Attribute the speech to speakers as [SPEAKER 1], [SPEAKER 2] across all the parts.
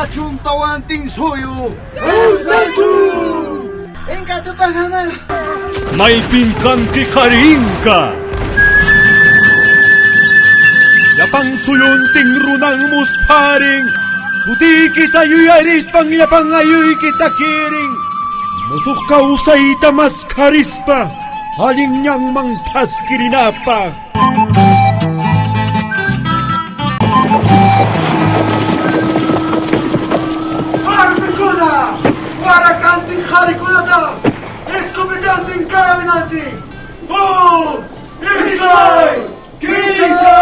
[SPEAKER 1] Kawsachun Tawantinsuyu!
[SPEAKER 2] Kawsachun!
[SPEAKER 3] Inka Tupac Amaru!
[SPEAKER 4] Maypin kanki qhari Inka?
[SPEAKER 2] Llapan suyuntin runan muspharin, sutiykita yuyarispan llapan ayuykita kirin. Musuq kawsayta maskharispa, allin ñanman thaskirinapaq.
[SPEAKER 1] Warmikuna! Warakantin qharikunata! Escopetantin carabinantin! Huk! Iskay! Kimsa!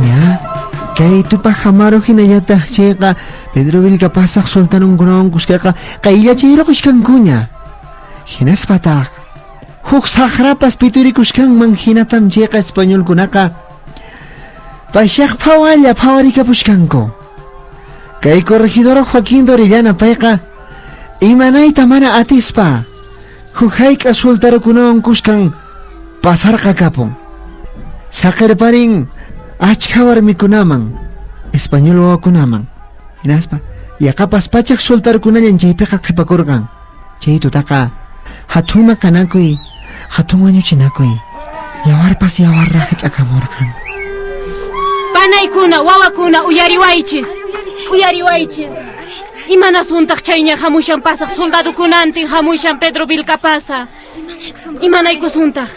[SPEAKER 3] Ña, kay Tupac Amaru hinallataq chayqa Pedro Vilcapasaq sultanunkunawan kuskaqa qayllachayruquskankuña. Hinaspataq huk saqrapas piturikuskanman hinatam chayqa españolkunaqa pashaq phawalla phawarikapushkanku. Kay corregidor Joaquín de Orellana payqa imanayta mana atispa huk hayk'a sultarukunawan kuskan pasarqakapun. Saqirparin achkha warmikunaman, español wawakunaman. Hinaspa yaqapas pachak sultarukunallan chaypiqa qhipakurqan. Chay tutaqa hatun maqanakuy, hatun wañuchinakuy, yawarpas yawarraq hich'akamurqan.
[SPEAKER 5] Panaykuna, wawakuna, uyariwaychis, uyariwaychis. Imanasuntaq chayña hamushan pasaq soldadukunantin hamushan Pedro Vilcapasa. Imanaykusuntaq?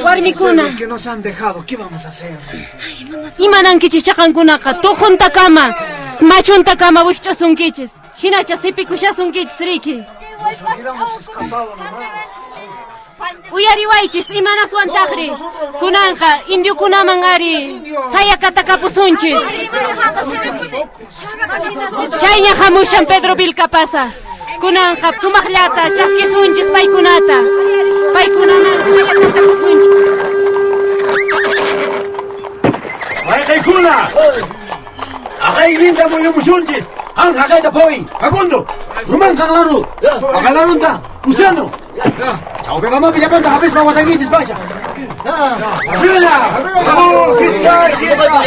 [SPEAKER 5] Warmikuna.
[SPEAKER 1] Que nos han dejado, ¿qué vamos a hacer?
[SPEAKER 5] Imanankichis chaqankunaqa tuquntakama, machuntakama wikch'usunkichis. Hinacha sipikushasunkichis riki.
[SPEAKER 1] Nos hubiéramos escapado nomás.
[SPEAKER 5] Uyariwaychis, imanaswantaqri. Kunanqa indiokunaman ari sayakatakapusunchis. Chayña hamushan Pedro Vilcapasa. Kunanqa sumaqllata chaskisunchis paykunata. Paykunaman sayakatapusunchis.
[SPEAKER 2] Wayqaykuna! Aqayninta muyumusunchis! Qan haqayta phuy! Facundo! Román qanlaru! Aqalarunta! Luciano! Chawpi mamapi llapanta hapispa watankichis pacha! Arriba! Oh, kiska, kiska!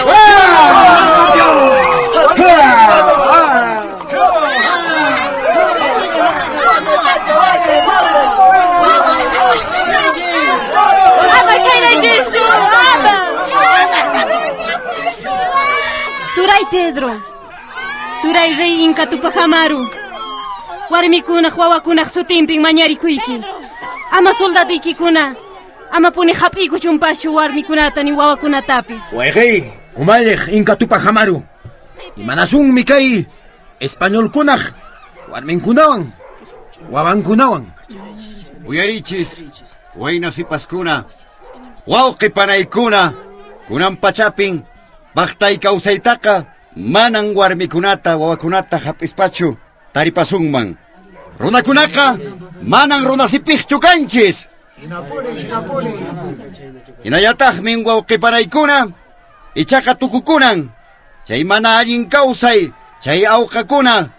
[SPEAKER 5] Ama chaynachischu, ama! Turay Pedro, turay rey Inka Tupac Amaru, warmikunaq wawakunaq sutinpin mañarikuyki. Ama soldaduykikuna, ama puni hap'iykuchunpaschu warmikunata ni wawakunatapis.
[SPEAKER 2] Wayqey, umalliq Inka Tupac Amaru, imanasunmi kay españolkunaq warminkunawan, wawankunawan.
[SPEAKER 6] Uyarichis, wayna sipaskuna, wawqi panaykuna, kunan pachapin, paqtay kawsaytaqa manan warmikunata wawakunata hap'ispachu taripasunman. Runakunaqa manan runasipiqchu kanchis. Hinallataqmin wawqi panaykuna, ichaqa tukukunan, chay mana allin kawsay, chay awqakuna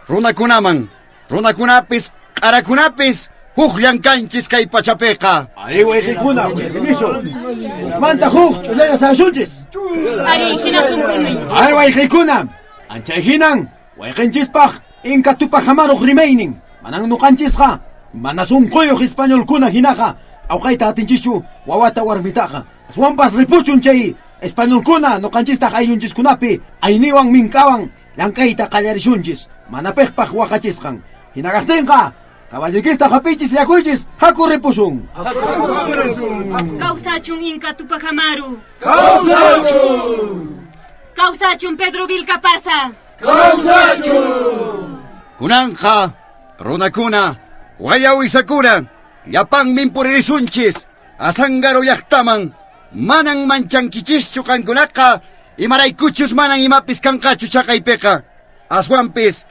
[SPEAKER 6] runakunaman, runakunapis q'arakunapis hukllan kanchis kay pachapiqa.
[SPEAKER 2] Ari wayqikuna, wayqimishu. Manta huk ch'ullalla sasunchis.
[SPEAKER 5] Ari hinasunkuni.
[SPEAKER 2] Ari wayqikuna, anchay hinan wayqinchispaq Inka Tupac Amaruq rimaynin. Manan nuqanchisqa, mana sunquyuq españolkuna hinaqa awqayta atinchischu wawata warmitaqa. Aswanpas ripuchun chay españolkuna nuqanchistaq ayllunchiskunapi ayniwan minkawan llank'ayta qallarishunchis, mana piqpaq waqachisqan. Hinakaqtinqa caballoykista hapichis yakuychis, haku ripusun.
[SPEAKER 5] Kawsachun Inka Tupac Amaru.
[SPEAKER 2] Kawsachun!
[SPEAKER 5] Kawsachun Pedro Vilcapasa.
[SPEAKER 2] Kawsachun!
[SPEAKER 6] Kunanqa runakuna, wayawisakuna, llapanmin puririsunchis Azángaro llaqtaman. Manan manchankichischu qankunaqa, imaraykuchus manan imapis kanqachu chaqaypiqa. Aswanpis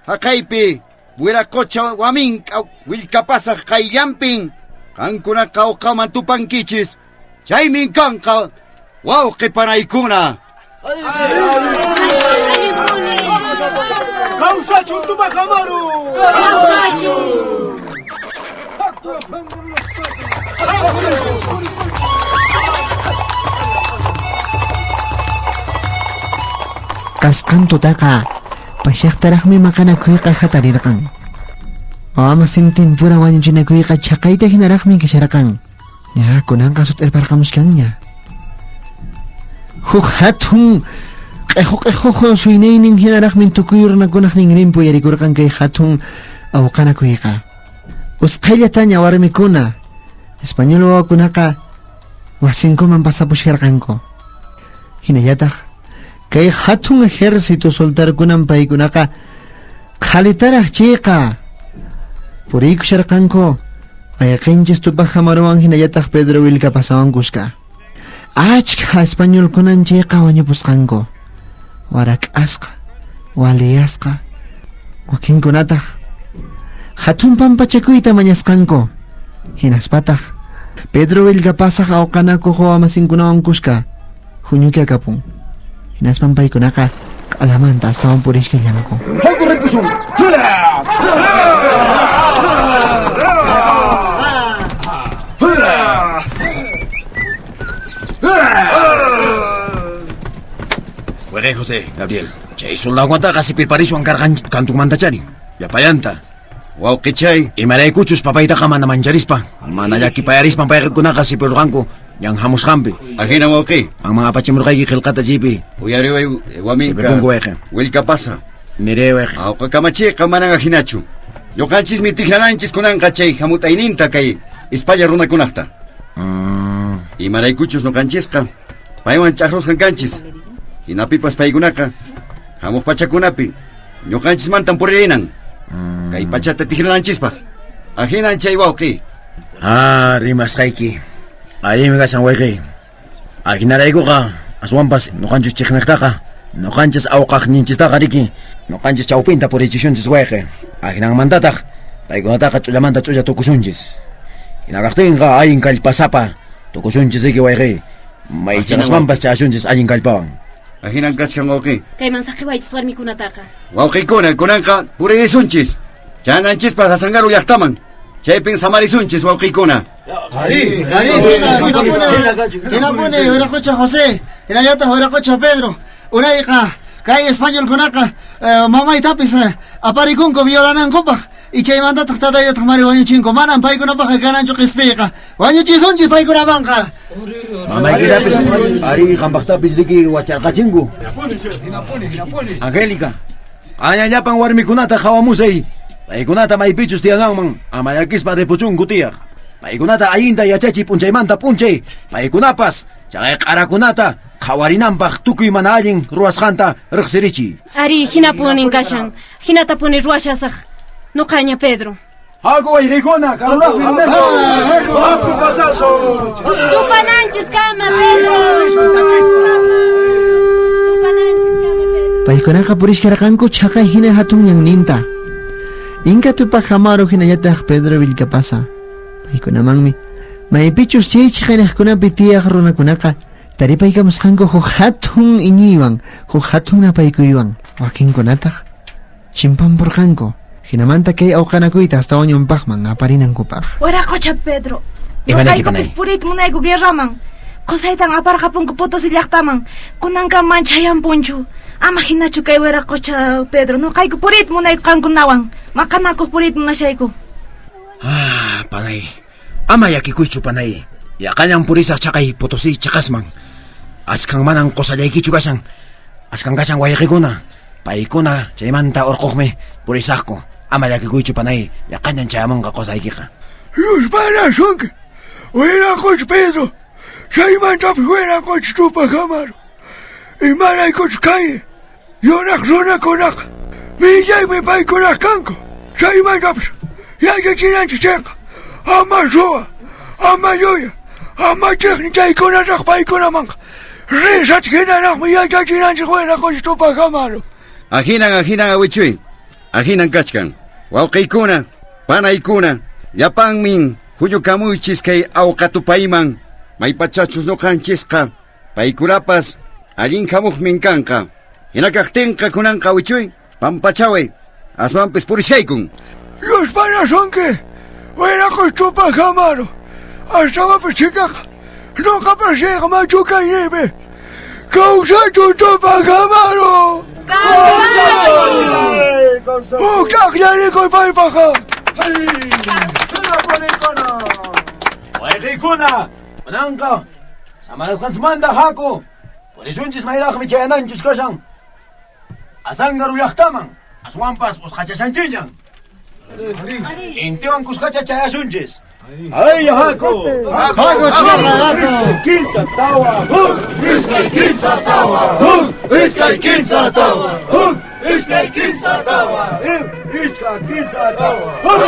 [SPEAKER 6] haqaypi wiraqocha wamink'a Vilcapasaq qayllanpin qankunaqa uqaman tupankichis. Chaymin kanqa wawqi panaykuna.
[SPEAKER 2] Kawsachun Tupac Amaru!
[SPEAKER 5] Kawsachun!
[SPEAKER 3] Kasqan tutaqa pashaqtaraqmi maqanakuyqa hatarirqan. Wawamasintinpura wañuchinakuyqa chhaqayta hinaraqmi kasharqan. Ña kunanqa sut'irparqamuchkanña. Huk hatun q'iqu q'iquq suynaynin hinaraqmi tukuy runakunaq ninrinpi uyarikurqan kay hatun awqanakuyqa. Usqhayllataña warmikuna español wawakunaqa wasinkuman pasapuchkarqanku. Hinallataq kay hatun ejército soltarkunan paykunaqa qhalitaraq chayqa puriykusharqanku ayqinchis Tupac Amaruwan hinallataq Pedro Vilcapasawan kuska. Achkha españolkunan chayqa wañupusqanku. Warak'asqa, waliyasqa, wakinkunataq hatun pampachakuyta mañasqanku. Hinaspataq Pedro Vilcapasaq awqanakuq wawamasinkunawan kuska huñukakapun. Hinaspan paykunaqa q'alamanta astawan purishkallanku.
[SPEAKER 2] Haku ripusun. Waqay José, Gabriel. Chay soldadukunataqa sipirpariswan karqan kantunmantachari. Llapallanta.
[SPEAKER 6] Wawqichay.
[SPEAKER 2] Imaraykuchus papaytaqa mana mancharispa, mana llakipayarispa paykunaqa sipirurqanku ñan hamusqanpi.
[SPEAKER 6] Ajina wawqi.
[SPEAKER 2] Qanman apachimurqayki qillqata chaypi.
[SPEAKER 6] Uyariway waminka.
[SPEAKER 2] Sipipunku wayqi.
[SPEAKER 6] Willkapasa.
[SPEAKER 2] Nire wayqi.
[SPEAKER 6] Awqa kamachiqa manan ajinachu. Ñuqanchismi tijrananchis kunanqa chay hamut'ayninta kay España runakunaqta. Imaraykuchus ñuqanchisqa paywan ch'aqrusqan kanchis. Hinapipas paykunaqa hamuq pachakunapi ñuqanchismantan puririnan. Kay pachata tijrananchispaq. Ajinan chay wawqi.
[SPEAKER 2] Ah, rimasqayki. Allinmi kashan wayqi. Ajinaraykuqa aswanpas ñuqanchis chiqniqtaqa, ñuqanchis awqaqninchistaqa riki, ñuqanchis chawpinta purichisunchis wayqi. Ajinanmantataq paykunataqa ch'ullamanta ch'ulla tukusunchis. Hina kaqtinqa allin kallpasapa tukusunchis riki wayqi. Maychaqasmanpas chayasunchis allin kallpawan.
[SPEAKER 6] Ajinan kachkan wawqi.
[SPEAKER 5] Kayman saqiwaychis warmikunataqa.
[SPEAKER 6] Wawqikuna kunanqa puririsunchis. Chananchispas Asangaru llaqtaman. Chaypin samarisunchis wawqikuna.
[SPEAKER 3] Hinapuni wiraqocha José, hinallataq wiraqocha Pedro. Unayqa kay españolkunaqa mamaytapis aparikunku violanankupaq. Y chaymantataq tataytataq mari wañuchinku. Manan paykunapaqqa kananchu qispiyqa. Wañuchisunchis paykunamanqa.
[SPEAKER 2] Mamaykitapis ari qampaqtapis riki wacharqachinku. Angélica, qanya llapan warmikunata qhawamusay. Paykunata maypichus tiyananman ama llakispa ripuchunku tiyaq. Paykunata allinta yachachiy p'unchaymanta p'unchay. Paykunapas chaqay q'arakunata qhawarinanpaq tukuy mana allin ruwasqanta riqsirichiy.
[SPEAKER 5] Ari, hinapunin kashan. Hinatapuni ruwashasaq. Nuqaña Pedro.
[SPEAKER 2] Haku wayqikuna, karuraqmi
[SPEAKER 1] Haku pasasun.
[SPEAKER 5] Tupananchis kama, Pedro. Tupananchis kama, Pedro.
[SPEAKER 3] Paykunaqa purishkarqanku chhaqay hina hatun ñanninta. Inka Tupac Amaru hinallataq Pedro Vilcapasa. Paykunamanmi maypichus chay chhaqaynaqkunapi tiyaq runakunaqa taripaykamusqanku huk hatun iñiywan, huk hatun napaykuywan. Wakinkunataq chimpampurqanku. Hinamanta kay awqanakuyta astawan ñawpaqman aparinankupaq.
[SPEAKER 7] Wiraqocha Pedro.
[SPEAKER 2] Imanayki,
[SPEAKER 7] Ñuqaykupis
[SPEAKER 2] panay?
[SPEAKER 7] puriyta munayku guerraman. Qusaytan aparqapunku Potosí llaqtaman. Kunankaman chayampunchu. Ama hinachu kay wiraqocha Pedro. Ñuqayku puriyta munayku qankunawan. Maqanakuq puriyta munashayku.
[SPEAKER 2] Ah, panay. Ama llakikuychu, panay. Yaqallan purisaq chaqay Potosí chaqasman. Achkan manan qusallaykichu kashan. Achkan kashan wayqikuna. Paykuna chaymanta urquqmi purisaqku. Ama llakikuychu, panay. Yaqallan chayamunqa qusaykiqa.
[SPEAKER 1] Yusmanasunki. Wiraqocha Pedro. Chaymantapas wiraqocha Tupac Amaru. Imaraykuchus kay yuraq runakunaqa millaymi paykunaq kanku. Chaymantapas yachachinanchis chayqa ama suwa, ama llulla, ama chiqni chaykunataq paykunamanqa risat hinaraqmi yachachinanchis wiraqocha Tupac Amaru.
[SPEAKER 6] Ajinan, ajinan awichuy. Ajinan kachkan. Wawqiykuna, panaykuna, llapanmin huñukamuychis kay awqatupayman. Maypachachus ñuqanchisqa paykunapas allin hamuqmin kanqa. Hina kaqtinqa kunanqa awichuy, pampachaway, aswanpis purishaykun.
[SPEAKER 1] Yusmanasunki, wiraqocha Tupac Amaru. Astawanpas chhikaqa ñuqapas riyqa machukayniypi. Kawsachun Tupac Amaru. Akllarikuy paypaqqa.
[SPEAKER 2] Wayqiykuna, kunanqa samarasqanchikmanta haku. Purisunchis mayraqmi chayananchis kashan. Azángaro llaqtaman, aswanpas usqhachashanchillan. Intiwan kuskacha chayasunchis. Ay, haku!
[SPEAKER 3] Haku, chinaqa, haku.
[SPEAKER 2] Iskay, kinsa, tawa, huk! Iskay, kinsa, tawa, huk! Iskay, kinsa, tawa, huk! Iskay, kinsa, tawa, huk! Iskay, kinsa, tawa, huk!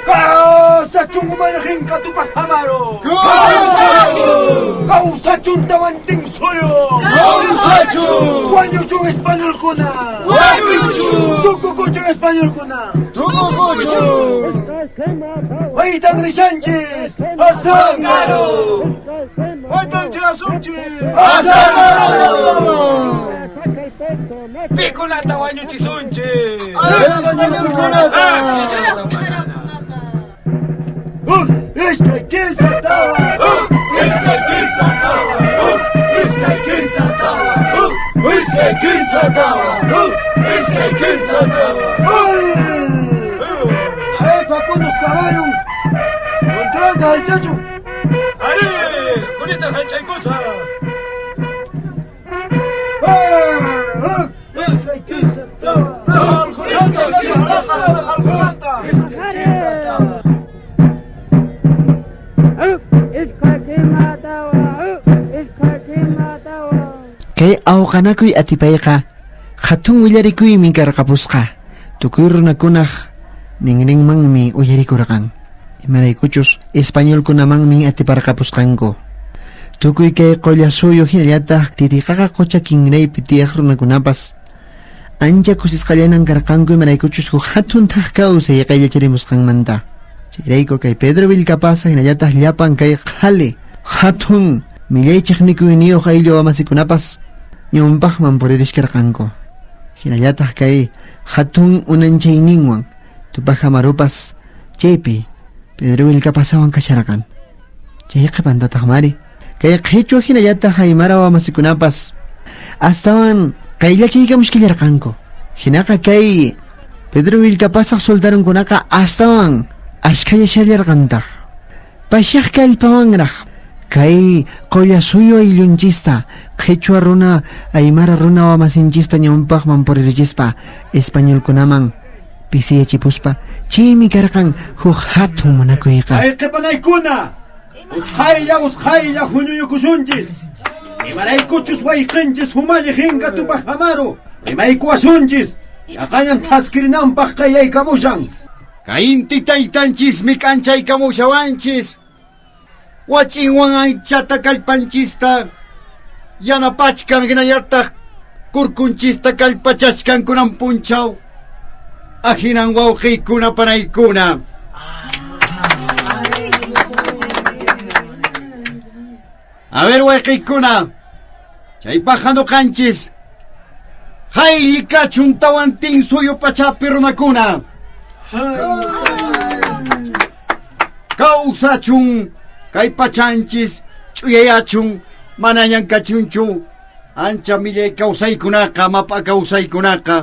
[SPEAKER 2] Kawsachun umalliqinqa Tupac Amaru! Kawsachun! Kawsachun Tawantinsuyu!
[SPEAKER 6] Kawsachun!
[SPEAKER 2] Wañuchun españolkuna!
[SPEAKER 6] Wañuchun!
[SPEAKER 2] Tukukuchun españolkuna!
[SPEAKER 6] Tukukuchun!
[SPEAKER 2] Maytan rishanchis! Azángaro!
[SPEAKER 1] Maytan chayasunchis.
[SPEAKER 2] Azángaro!
[SPEAKER 8] Pikunata wañuchisunchis.
[SPEAKER 3] Españolkunata!
[SPEAKER 2] Huk, iskay, kinsa, tawa! Huk, iskay, kinsa, tawa! Huk, iskay, kinsa, tawa! Huk, iskay, kinsa, tawa! Huk, iskay, kinsa, tawa! ¡Ay! Facundo caballo! ¡Contrata al chacho!
[SPEAKER 8] Ari, kunita hanchaykusa.
[SPEAKER 2] ¡Huk, iskay, kinsa, tawa! Huk, iskay, kinsa, tawa! Huk, iskay, kinsa, tawa!
[SPEAKER 3] Kay awqanakuy atipayqa hatun willarikuymi karqapusqa. Tukuy runakunaq ninrinmanmi uyarikurqan. Imaraykuchus españolkunamanmi atiparqapusqanku. Tukuy kay Qullasuyu hinallataq Titiqaqa qucha kinraypi tiyaq runakunapas ancha kusisqallanan karqanku imaraykuchus huk hatun thak kawsay qayllacharimusqanmanta. Chayrayku kay Pedro Vilcapaza hinallataq llapan kay qhali hatun millay chiqnikuyniyuq ayllu wamasikunapas ñawpaqman puririshkarqanku. Hinallataq kay hatun unanchayninwan Tupac Amarupas chaypi Pedro Vilcapazawan kasharqan. Chay qhipantataq mari kay qhichwa hinallataq aymara wamasikunapas astawan qayllachaykamushkillarqanku. Hinaqa kay Pedro Vilcapazaq soldarunkunaqa astawan ashkhayashallarqantaq. Pashaq kallpawanraq kay Qullasuyu ayllunchista qhichwa runa aymara runa wamasinchista ñawpaqman puririchispa españolkunaman pisiyachipuspa chaymi karqan huk hatun munakuyqa.
[SPEAKER 2] ¡Ay, qhipanaykuna! Usqhaylla, usqhaylla huñuyukusunchis! Imaraykuchus wayqinchis umalliq Inka Tupac Amaru rimaykuwasunchis! Yaqañan thaskirinanpaq qayllaykamushan!
[SPEAKER 6] Kay inti taytanchismi k'anchaykamushawanchis. Wach'inwan anchata kallpanchista yanapachkan hinallataq kurkunchista kallpachachkan kunan punchaw. Ahinan wawqiykuna panaykuna. A ver wayqiykuna, chaypaqqa nuqanchis haylli kachun Tawantinsuyu pachapi runakuna. Kawsachun kay pachanchis ch'uyayachun manañan kachunchu ancha millay kawsaykunaqa map'a kawsaykunaqa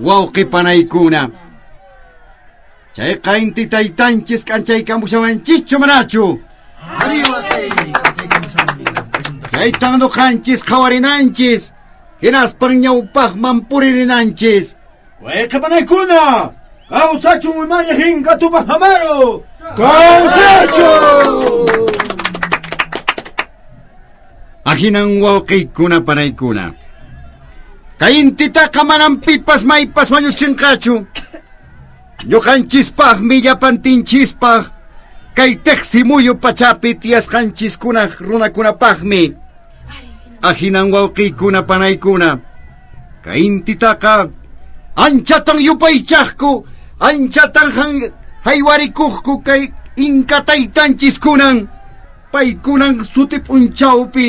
[SPEAKER 6] wawqi panaykuna. Chayqa inti taytanchis k'anchaykamushawanchischu manachu? Chaytan nuqanchis qhawarinanchis hinaspan ñawpaqman puririnanchis.
[SPEAKER 2] Wayqipanaykuna! Kawsachun umalliq Inka Tupac Amaru! Kawsachun!
[SPEAKER 6] Ahinan wawqiykuna panaykuna. Kay intitaqa manam pipas maypas wañuchinqachu. Ñuqanchispaqmi llapantinchispaq kay teqsimuyu pachapi tiyasqanchiskunaq runakunapaqmi. Ahinan wawqiykuna panaykuna. Kay intitaqa anchatan yupaychaqku, anchatan haywarikuqku kay Inka taytanchiskunan. Paykunan suti p'unchawpi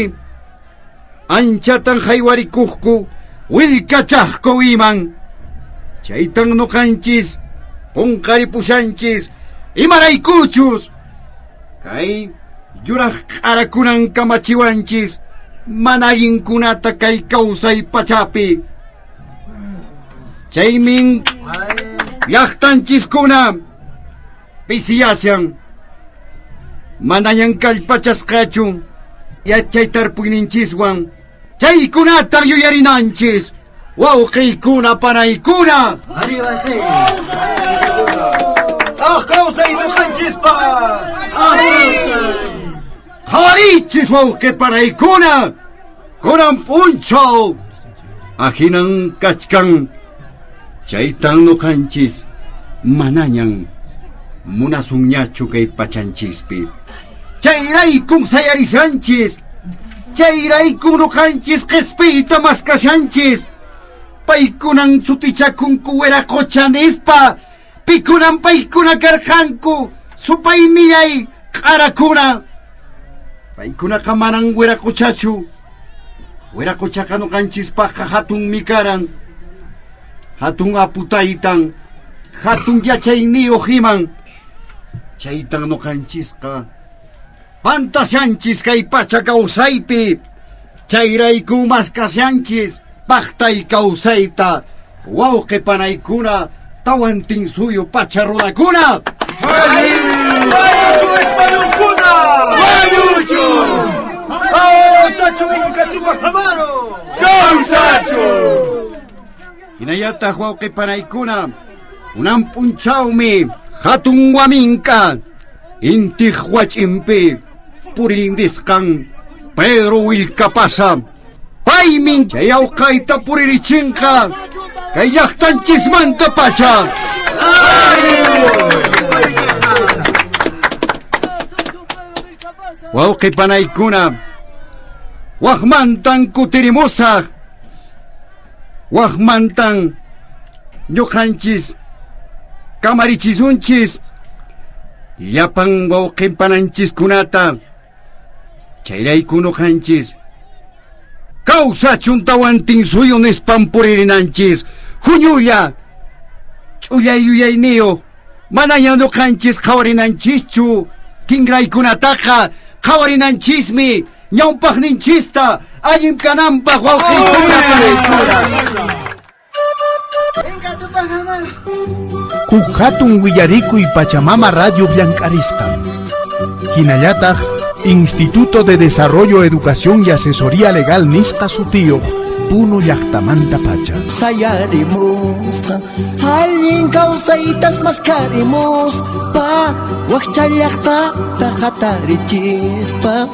[SPEAKER 6] anchatan haywarikuqku willkachaqku iman. Chaytan nuqanchis qunqaripushanchis imaraykuchus kay Yuraq q'arakunan kamachiwanchis mana allinkunata kay kawsay pachapi. Chaymin llaqtanchiskuna pisiyashan. Manañan kallpachasqachu yachay tarpuyninchiswan. Chaykunatan yuyarinanchis. Wawqiykuna panaykuna.
[SPEAKER 2] Ah, kawsay ñuqanchispa!
[SPEAKER 6] Qhawarichis wawqi panaykuna. Kunan p'unchaw ahinan kachkan. Chaytan ñuqanchis manañan munasunñachu kay pachanchispi. Chayraykun sayarishanchis. Chayraykun ñuqanchis qhispiyta maskashanchis. Paykunan sutichakunku wiraqocha nispa. Pikunan paykuna karqanku supay millay q'arakuna. Paykunaqa manan wiraqochachu. Wiraqochaqa ñuqanchispaqqa hatunmi karan. Hatun aputaytan, hatun yachayniyuq iman. Chaytan ñuqanchisqa pantashanchis kay pacha kawsaypi. Chayrayku maskashanchis paqtay kawsayta. Wawqi panaykuna tawantinsuyu pacha runakuna.
[SPEAKER 2] Wañuchu españolkuna! Wañuchu! Kawsachu Inka Tupac Amaru! Kawsachu!
[SPEAKER 6] Hinallataq wawqi panaykuna unan p'unchawmi hatun waminka intiq wach'inpi purindisqan Pedro Willkapasa. Paymin chay awqayta puririchinqa kay llaqtanchismanta pacha. Wawqi panaykuna waqmantan kutirimusaq. Waqmantan ñuqanchis kamarichisunchis llapan wawqinpananchiskunata. Chayrayku ñuqanchis kawsachun tawantinsuyu nispan puririnanchis. Huñulla ch'ullay yuyayniyuq manaña ñuqanchis qhawarinanchischu kinraykunataqa qhawarinanchismi ñawpaqninchista allin kananpaq wawqiykuna panaykuna.
[SPEAKER 9] Huk hatun willarikuy Pachamama Radio llank'arisqan. Hinallataq Instituto de Desarrollo, Educación y Asesoría Legal nisqa sutiyuq Puno llaqtamanta pacha.
[SPEAKER 3] Sayarimusqa allin kawsaytas maskarimuspa wakcha llaqtata hatarichispa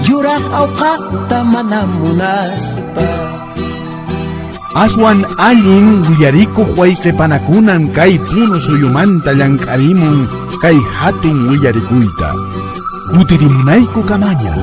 [SPEAKER 3] yuraq awqata mana munaspa.
[SPEAKER 9] Aswan allin willarikuq wayqipanakunan kay Puno suyumanta llank'arimun kay hatun willarikuyta. Kutirimunayku kamaña.